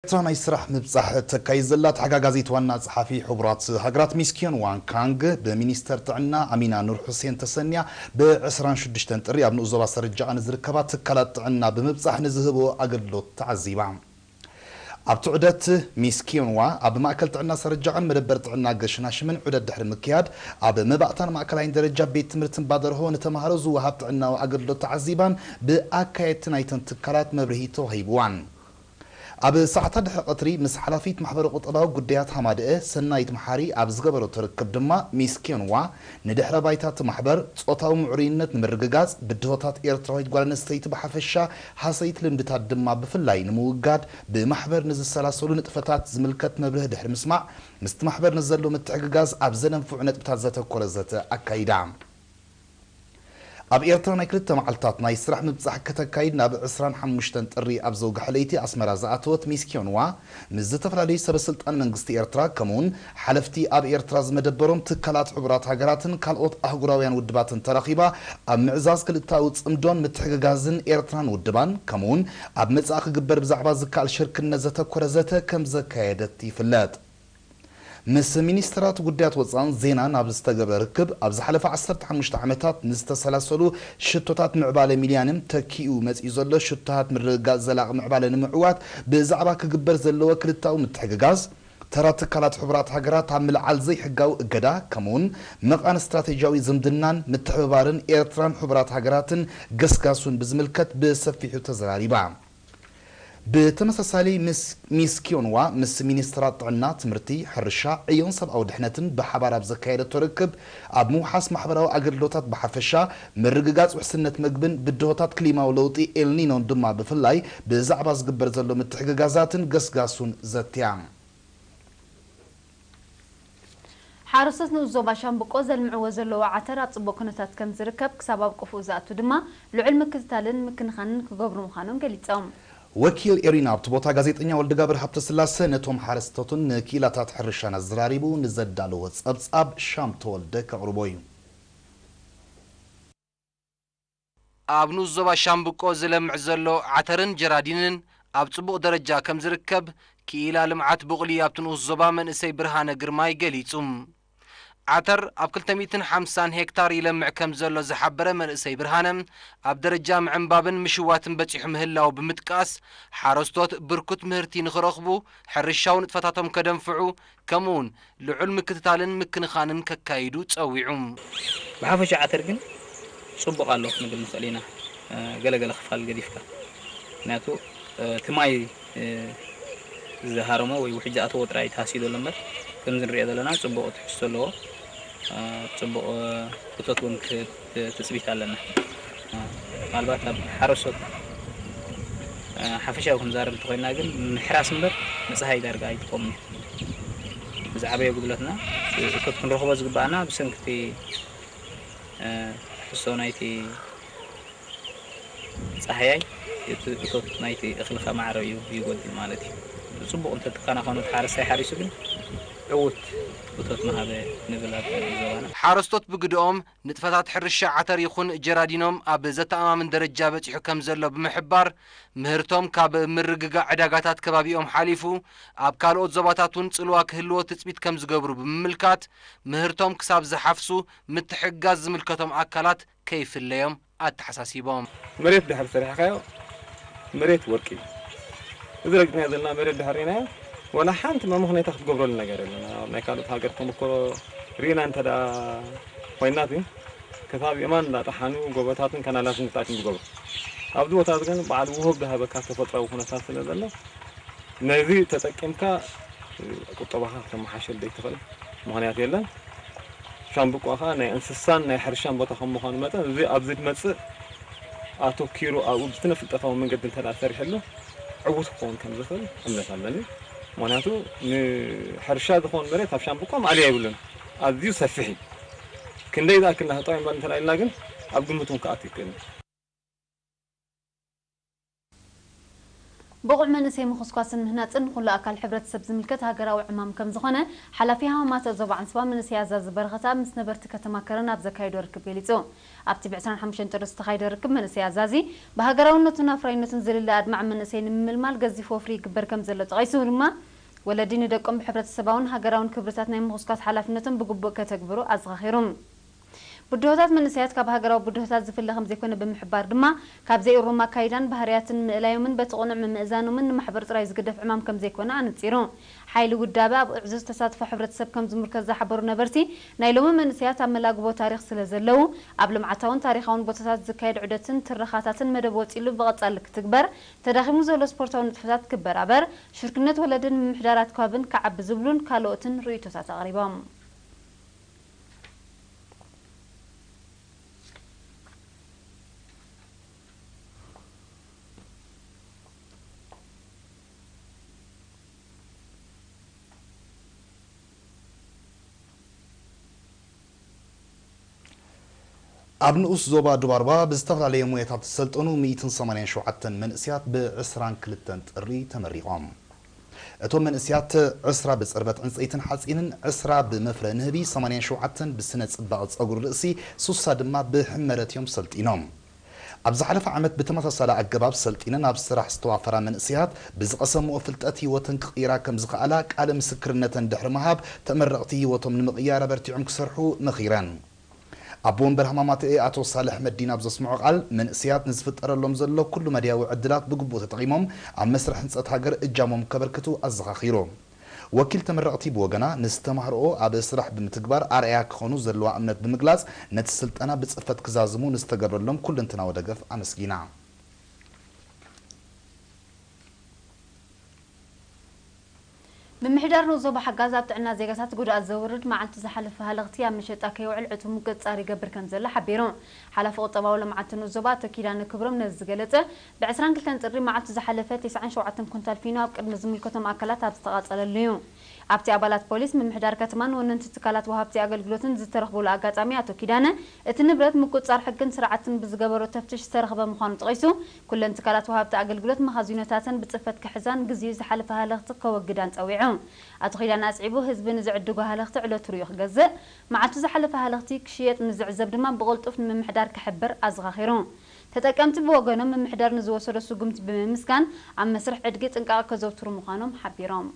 ኤርትራ ናይ ስራሕ ምብጻሕ ተካይድ ዘላ ተሓጋጋዚት ዋና ጸሓፊ ሕቡራት ሃገራት ሚስኪዮን ዋን ካንግ ብሚኒስተር ጥዕና ኣሚና ኑር ሑሴን ተሰንያ ብ ዕስራን ሽዱሽተን ጥሪ ኣብ ንኡስ ዞባ ሰርጃቃ ንዝርከባ ትካላት ጥዕና ብምብጻሕ ንዝህብዎ ኣገልግሎት ተዓዚባ። ኣብቲ ዑደት ሚስኪዮንዋ ኣብ ማእከል ጥዕና ሰርጃቃን መደበር ጥዕና ገሽናሽምን ዑደት ድሕሪ ምክያድ ኣብ መባእታን ማእከላይን ደረጃ ቤት ትምህርትን ባደርሆ ንተምሃሮ ዝወሃብ ጥዕናዊ ኣገልግሎት ተዓዚባን ብኣካየድቲ ናይተን ትካላት መብርሂ ተዋሂብዋን። ኣብ ሰዓታት ድሕሪ ቀትሪ ምስ ሓላፊት ማሕበረ ቁጠባዊ ጉዳያት ሃማደአ ሰናይት መሓሪ ኣብ ዝገበረቶ ርክብ ድማ ሚስኪዮንዋ ንድሕረ ባይታ እቲ ማሕበር ጾታዊ ምዕሩይነት ንምርግጋጽ ብድሆታት ኤርትራዊት ጓል ኣንስተይቲ ብሓፈሻ ሃሰይቲ ልምድታት ድማ ብፍላይ ንምውጋድ ብማሕበር ንዝሰላሰሉ ንጥፈታት ዝምልከት መብርሂ ድሕሪ ምስማዕ ምስቲ ማሕበር ንዘሎ ምትሕግጋዝ ኣብ ዘነንፍዑ ነጥብታት ዘተኮረ ዘተ ኣካይዳ። ኣብ ኤርትራ ናይ ክልተ መዓልታት ናይ ስራሕ ምብጻሕ ከተካይድ ናብ ዕስራን ሓሙሽተን ጥሪ ኣብ ዘውግሐ ለይቲ ኣስመራ ዝኣተወት ሚስኪዮንዋ ምስ ዝተፈላለዩ ሰበ ስልጣን መንግስቲ ኤርትራ ከምኡውን ሓለፍቲ ኣብ ኤርትራ ዝመደበሮም ትካላት ሕቡራት ሃገራትን ካልኦት ኣህጉራውያን ውድባትን ተራኺባ ኣብ ምዕዛዝ ክልተኣዊ ጽምዶን ምትሕግጋዝን ኤርትራን ውድባን ከምኡውን ኣብ መጻኢ ክግበር ብዛዕባ ዝከኣል ሽርክነት ዘተኮረ ዘተ ከም ዘካየደት ይፍለጥ። ምስ ሚኒስተራት ጉዳያት ወጻእን ዜናን ኣብ ዝተገብረ ርክብ ኣብ ዝሓለፈ ዓሰርተ ሓሙሽተ ዓመታት ንዝተሰላሰሉ ሽቶታት ምዕባለ ሚልያንም ተኪኡ መጺኡ ዘሎ ሽቶታት ምርግጋጽ ዘላቒ ምዕባለ ንምዕዋት ብዛዕባ ክግበር ዘለዎ ክልታዊ ምትሕግጋዝ ተራ ትካላት ሕቡራት ሃገራት ኣብ ምልዓል ዘይሕጋዊ እገዳ ከምኡውን ምቓን ስትራቴጂያዊ ዝምድናን ምትሕብባርን ኤርትራን ሕቡራት ሃገራትን ገስጋሱን ብዝምልከት ብሰፊሑ ተዘራሪባ። ብተመሳሳሊ ምስ ሚስ ኪዮንዋ ምስ ሚኒስትራት ጥዕና፣ ትምህርቲ፣ ሕርሻ፣ ዕዮን ሰብኣዊ ድሕነትን ብሓባር ኣብ ዘካየደቶ ርክብ ኣብ ምውሓስ ማሕበራዊ ኣገልግሎታት ብሓፈሻ፣ ምርግጋጽ ውሕስነት መግብን ብድሆታት ክሊማዊ ለውጢ ኤልኒኖን ድማ ብፍላይ ብዛዕባ ዝግበር ዘሎ ምትሕግጋዛትን ገስጋሱን ዘትያ። ሓረስቶት ንኡስ ዞባ ሻምብቆ ዘልምዕዎ ዘለዉ ዓተር ኣብ ጽቡቕ ኩነታት ከም ዝርከብ ክሳብ ኣብ ቆፎኡ ዝኣቱ ድማ ልዑል ምክትታልን ምክንኻንን ክገብሩ ምዃኖም ገሊጾም። ወኪል ኤሪና ኣብቲ ቦታ ጋዜጠኛ ወልደጋብር ሃብተስላሰ ነቶም ሓረስቶትን ንክኢላታት ሕርሻን ኣዘራሪቡ ንዘዳለዎ ጸብጻብ ሻም ተወልደ ከቕርቦ እዩ። ኣብ ንኡስ ዞባ ሻምብቆ ዝለምዕ ዘሎ ዓተርን ጀራዲንን ኣብ ጽቡቕ ደረጃ ከም ዝርከብ ክኢላ ልምዓት ቡቕሊ ኣብቲ ንኡስ ዞባ መንእሰይ ብርሃነ ግርማይ ገሊጹ። ዓተር ኣብ ክልተ ሚእትን ሓምሳን ሄክታር ይለምዕ ከም ዘሎ ዝሓበረ መንእሰይ ብርሃነ፣ ኣብ ደረጃ ምዕንባብን ምሽዋትን በጺሑ ምህላው ብምጥቃስ፣ ሓረስቶት ብርኩት ምህርቲ ንኽረኽቡ ሕርሻዊ ንጥፈታቶም ከደንፍዑ፣ ከምኡውን ልዑል ምክትታልን ምክንኻንን ከካይዱ ጸዊዑ። ብሓፈሻ ዓተር ግን ጽቡቕ ኣሎ ክንብል ንኽእል ኢና፣ ገለ ገለ ክፋል ገዲፍካ። ምኽንያቱ እቲ ማይ ዝሃረሞ ወይ ውሕጅ ዝኣተዎ ጥራይ ተሃስዩ ዘሎ እምበር፣ ከምዚ ንሪኦ ዘለና ጽቡቕ ትሕዝቶ ኣለዎ። ጽቡቕ እቶት እውን ትጽቢት ኣለና። ምናልባት ኣብ ሓረስቶት ሓፈሻዊ ክንዛረብ እንተኾይንና ግን ምሕራስ እምበር ምፅሃይ ዳርጋ ኣይትኾምን እዩ። ዝዓበየ ጉድለትና እቶት ክንረኽቦ ዝግባኣና ብሰንኪ እቲ ትሕዝቶ ናይቲ ፃህያይ እቲ እቶት ናይቲ እኽሊ ከማዕረ እዩ ይጎድል ማለት እዩ። ብፅቡቕ እንተትከናኸኑ እቲ ሓረስታይ ሓሪሱ ግን ዕዉት እቶት ምሃበ ንብል ኣብ ዞባና። ሓረስቶት ብግድኦም ንጥፈታት ሕርሻ ዓተር ይኹን ጀራዲኖም ኣብ ዘተኣማምን ደረጃ በጺሑ ከም ዘሎ ብምሕባር፣ ምህርቶም ካብ ምርግጋእ ዕዳጋታት ከባቢኦም ሓሊፉ ኣብ ካልኦት ዞባታት እውን ጽልዋ ክህልዎ ትጽቢት ከም ዝገብሩ ብምምልካት፣ ምህርቶም ክሳብ ዝሓፍሱ ምትሕግጋዝ ዝምልከቶም ኣካላት ከይፍለዮም ኣተሓሳሲቦም። መሬት ድሕር ሰሪሕካዮ መሬት ወርቂ እዩ። እዚ ረጊጽናዮ ዘለና መሬት ድሕር ርኢናዮ ዋላ ሓንቲ መመኽነይታ ክትገብረሉ ነገር የለን። ኣብ ናይ ካልኦት ሃገር ተመክሮ ርኢና እንተ ደኣ ኮይንና እቲ ክሳብ የማን እንዳጠሓኑ ጎቦታትን ካናላትን ክታትን ዝገብሩ ኣብዚ ቦታ እዚ ግን በዓል ውሁብ ዝሃበካ ተፈጥራዊ ኩነታት ስለ ዘሎ ነዚ ተጠቂምካ ቁጠባኻ ክተመሓሸል ዘይትኽእል ምኽንያት የለን። ሻምብቆ ኸኣ ናይ እንስሳን ናይ ሕርሻን ቦታ ከም ምዃኑ መጠን እዚ ኣብዚ ዝመጽእ ኣተኪሩ ኣብኡ ብስነ ፍልጠታዊ መንገዲ እንተ ደኣ ሰሪሕሉ ዕዉት ክኸውን ከም ዝኽእል እምነት ኣለኒ። ምኽንያቱ ንሕርሻ ዝኸውን መሬት ኣብ ሻምብቆ ማእለያ የብሉን። ኣዝዩ ሰፊሕ እዩ። ክንደይ ዝኣክል ናህጣዊ እምበር እንተ ኢልና ግን ኣብ ግምት እውን ክኣቱ ይክእል እዩ። ብቑዕ መንእሰይ ምኹስኳስን ምህናጽን ንኹሉ ኣካል ሕብረተሰብ ዝምልከት ሃገራዊ ዕማም ከም ዝኾነ ሓላፊ ሃማማተ ዞባ ዓንስባ መንእሰይ ኣዛዚ በረኸት ኣብ ምስ ነበርቲ ከተማ ከረን ኣብ ዘካየዶ ርክብ ገሊጹ። ኣብቲ ብ ዕስራን ሓሙሽተን ጥሪ ዝተኻየደ ርክብ መንእሰይ ኣዛዚ ብሃገራውነቱን ኣፍራይነቱን ዝልለ ኣድማዕ መንእሰይ ንምምልማል ገዚፍ ወፍሪ ይግበር ከም ዘሎ ጠቒሱ ድማ ወለዲ ንደቆም ብሕብረተሰባውን ሃገራውን ክብርታት ናይ ምኹስኳስ ሓላፍነቶም ብግቡእ ከተግብሩ ኣዘኻኺሩ። ብድሆታት መንእሰያት ካብ ሃገራዊ ብድሆታት ዝፍለ ከም ዘይኮነ ብምሕባር ድማ ካብ ዘይእሩም ኣካይዳን ባህርያትን ምእላዮምን በቲ ቅኑዕ ምምእዛኖምን ንማሕበር ጥራይ ዝግደፍ ዕማም ከም ዘይኮነ ኣነጺሩ። ሓይሊ ውዳበ ኣብ ዕዙዝ ተሳትፎ ሕብረተሰብ ከም ዝምርከዝ ዝሓበሩ ነበርቲ ናይ ሎሚ መንእሰያት ኣብ መላግቦ ታሪኽ ስለ ዘለዉ ኣብ ልምዓታውን ታሪኻውን ቦታታት ዝካየድ ዑደትን ትረኻታትን መደብ ወጺሉ ብቐጻሊ ክትግበር፣ ተዳኺሙ ዘሎ ስፖርታዊ ንጥፈታት ክበራበር፣ ሽርክነት ወለድን ምምሕዳራት ከባብን ክዓቢ ዝብሉን ካልኦትን ርእይቶታት ኣቕሪቦም። ኣብ ንኡስ ዞባ ዱባርባ ብዝተፈላለየ ሞያታት ዝሰልጠኑ ሚእትን ሰማንያን ሸውዓተን መንእሰያት ብ ዕስራን ክልተን ጥሪ ተመሪቖም። እቶም መንእሰያት ዕስራ ብጽርበት ዕንጸይትን ሓጺንን፣ ዕስራ ብመፍረ ንህቢ፣ ሰማንያን ሸውዓተን ብስነ ጽባቐ ጸጉሪ ርእሲ፣ ሱሳ ድማ ብሕመረት እዮም ሰልጢኖም። ኣብ ዝሓለፈ ዓመት ብተመሳሳሊ ኣገባብ ሰልጢነን ኣብ ስራሕ ዝተዋፈራ መንእሰያት ብዝቐሰምኦ ፍልጠት ህይወተን ክቕይራ ከም ዝኸኣላ ቃለ ምስክርነተን ድሕሪ ምሃብ፣ ተመረቕቲ ህይወቶም ንምቕያር ኣበርቲዖም ክሰርሑ መኺረን። ኣቦ ወንበር ሃማማተኤ ኣቶ ሳልሕ መዲን ኣብ ዘስምዖ ቃል፣ መንእሰያት ንዝፍጠረሎም ዘሎ ኩሉ መድያዊ ዕድላት ብግቡእ ተጠቒሞም ኣብ መስርሕ ህንጸት ሃገር እጃሞም ከበርክቱ ኣዘኻኺሩ። ወኪል ተመረቕቲ ብወገና፣ ንዝተማህርኦ ኣብ ስራሕ ብምትግባር ኣርኣያ ክኾኑ ዘለዋ እምነት ብምግላጽ፣ ነቲ ስልጠና ብጽፈት ክዛዝሙ ንዝተገብረሎም ኩለንትናዊ ደገፍ ኣመስጊና። ምምሕዳር ንኡስ ዞባ ሓጋዝ ኣብ ጥዕና ዜጋታት ጉድኣት ዘውርድ መዓልቱ ዝሓለፈ ሃለኽቲ ኣብ መሸጣ ከይውዕል ዕቱብ ምቁጽጻር ይገብር ከም ዘሎ ሓቢሩ። ሓላፊ ቁጠባዊ ልምዓት ንኡስ ዞባ ኣቶ ኪዳነ ክብሮም ነዚ ዝገለጸ፣ ብ ዕስራን ክልተን ጥሪ መዓልቱ ዝሓለፈ ተስዓን ሸውዓተን ኩንታል ፊኖ ኣብ ቅድሚ ዝምልከቶም ኣካላት ኣብ ዝተቓጸለሉ እዩ። ኣብቲ ኣባላት ፖሊስ፣ ምምሕዳር ከተማን ወነንቲ ትካላት ወሃብቲ ኣገልግሎትን ዝተረኽብሉ ኣጋጣሚ ኣቶ ኪዳነ፣ እቲ ንብረት ምቁጽጻር ሕግን ስርዓትን ብዝገበሮ ተፍትሽ ዝተረኽበ ምዃኑ ጠቒሱ፣ ኩለን ትካላት ወሃብቲ ኣገልግሎት መኻዚኖታተን ብጽፈት ክሕዛን ግዚኡ ዝሓለፈ ሃለኽቲ ከወግዳን ጸዊዑ። ኣቶ ኪዳነ ኣስዒቡ፣ ህዝቢ ንዝዕድጎ ሃለኽቲ ዕለቱ ርእዩ ክገዝእ፣ መዓልቱ ዝሓለፈ ሃለኽቲ ክሽየጥ ምስ ዝዕዘብ ድማ ብቕልጡፍ ንምምሕዳር ክሕብር ኣዘኻኺሩ። ተጠቀምቲ ብወገኖም ምምሕዳር ንዝወሰዶ ስጉምቲ ብምምስጋን፣ ኣብ መስርሕ ዕድጊ ጥንቃቐ ከዘውትሩ ምዃኖም ሓቢሮም።